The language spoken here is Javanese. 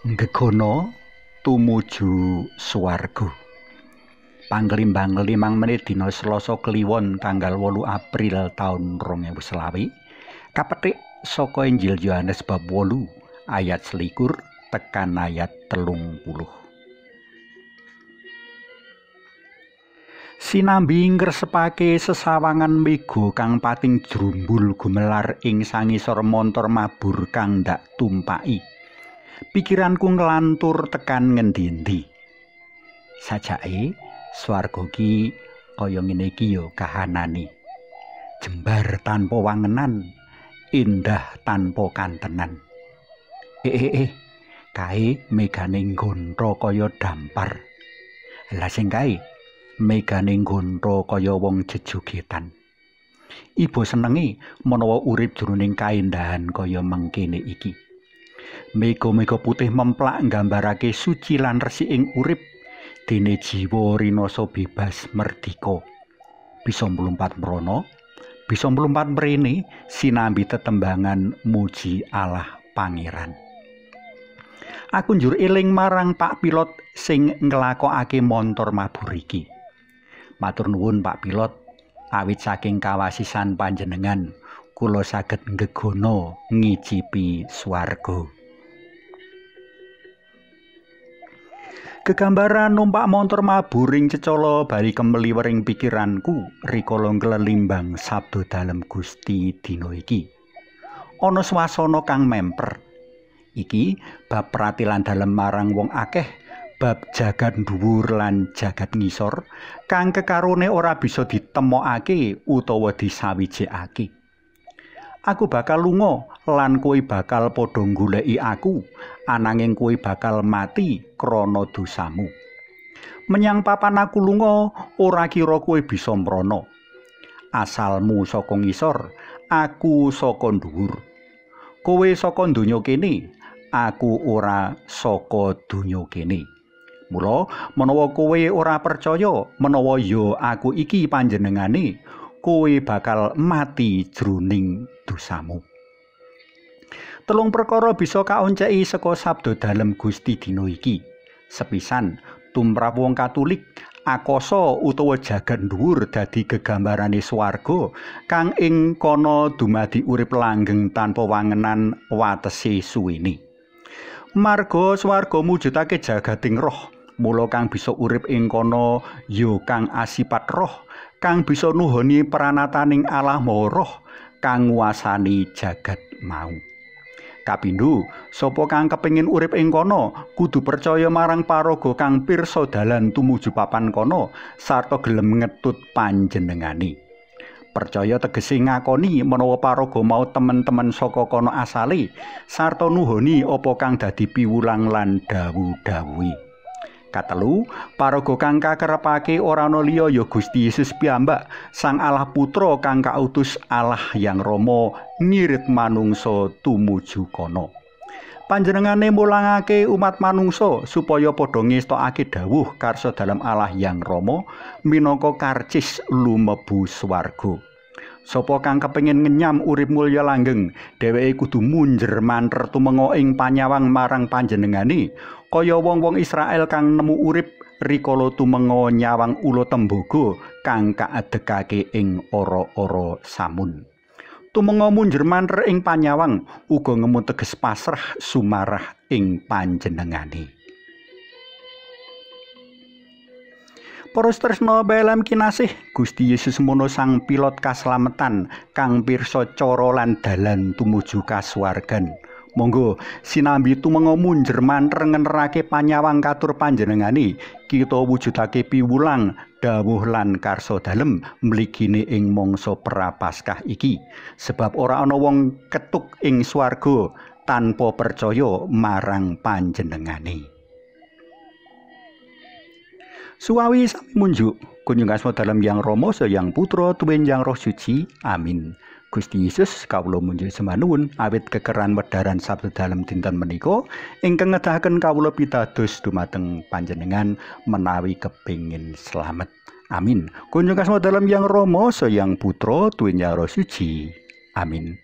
Nggegono tumuju swarga. Panglimbang 5 menit dina Selasa Kliwon tanggal 8 April taun 2020 kapethik saka Injil Yohanes bab 8 ayat 21 tekan ayat 30. Sinambi ngresepake sesawangan mega kang pating jrumbul gumelar ing sangisor montor mabur kang ndak tumpaki. Pikiranku nglantur tekan ngendi-endi. Sajake swarga ki kaya ngene iki ya kahanane. Jembar tanpa wangenan, indah tanpa kantenan. Kae megane nggontho kaya dampar. Lah sing kae megane nggontho kaya wong jejogetan. Ibu senenge menawa urip jroning kaendahan kaya mengkene iki. Mega-mega putih memplak nggambarake suci lan resik ing urip, dene jiwa rinasa bebas merdika. Bisa mlumpat mrana, bisa mlumpat mrene sinambi tetembangan muji Allah Pangeran. Aku njur eling marang Pak Pilot sing nglakokake montor mabur iki. Matur nuwun Pak Pilot, awit saking kawasisan panjenengan kula saged nggegono ngicipi swarga. Gegambaran numpak montor mabur ing cecala bari kemliwering pikiranku rikala nglelimbang sabda dalem Gusti dina iki. Ana swasana kang memper. Iki bab pratilan dalem marang wong akeh, bab jagat dhuwur lan jagat ngisor kang kekarone ora bisa ditemokake utawa disawijekake. Aku bakal lunga lan kowe bakal padha goleki aku, ananging kowe bakal mati krana dosamu. Menyang papan aku lunga, ora kira kowe bisa mrana. Asalmu saka ngisor, aku saka dhuwur. Kowe saka donya kene, aku ora saka donya kene. Mula menawa kowe ora percaya menawa ya aku iki panjenengane, kowe bakal mati jroning dosamu. Telung perkara bisa kaonceki saka sabda dalem Gusti dina iki. Sepisan, tumrap wong Katolik, akasa utawa jagat dhuwur dadi gegambarane swarga kang ing kono dumadi urip langgeng tanpa wangenan watese suwene. Marga swarga mujudake jagating roh, mula kang bisa urip ing kono ya kang asipat roh, kang bisa nuhoni pranataning Allah Maha Roh kang nguasani jagat mau. Kapindho, sapa kang kepengin urip ing kono kudu percaya marang paraga kang pirsa dalan tumuju papan kono sarta gelem ngetut panjenengane. Percaya tegese ngakoni menawa paraga mau temen-temen saka kono asale sarta nuhoni apa kang dadi piwulang lan dawuh-dawuhe. Katelu, paraga kang kakerepake ora ana liya ya Gusti Yesus piyambak, Sang Allah Putra kang kautus Allah Yang Rama ngirit manungsa tumuju kono. Panjenengane mulangake umat manungsa supaya padha ngestokake dawuh karsa dalem Allah Yang Rama minangka karcis lumebu swarga. Sapa kang kepengin ngenyam urip mulya langgeng, dheweke kudu munjer manter tumenga ing panyawang marang panjenengane, kaya wong-wong Israel kang nemu urip rikala tumenga nyawang ula tembaga kang kaadekake ing ora-ora samun. Tumenga munjer manter ing panyawang uga ngemu teges pasrah sumarah ing panjenengane. Para tresna BLM kinasih, Gusti Yesus mono sang pilot kaslametan kang pirsa cara lan dalan tumuju kasuwargan. Monggo sinambi tumenga munjer manter ngenerake panyawang katur panjenengane, kita wujudake piwulang dawuh lan karsa dalem mligine ing mangsa Prapaskah iki. Sebab ora ana wong ketuk ing swarga tanpa percaya marang panjenengane. Suwawi sami munjuk, kunjung asma dalem Yang Rama, Yang Putra, tuwin Yang Roh Suci. Amin. Gusti Yesus kawula munjuk semanuwun awit kekeran wedharan sabda dalem dinten menika ingkang ngedahaken kawula pitados dumateng panjenengan menawi kepingin slamet. Amin. Kunjung asma dalem Yang Rama, Yang Putra, tuwin Yang Roh Suci. Amin.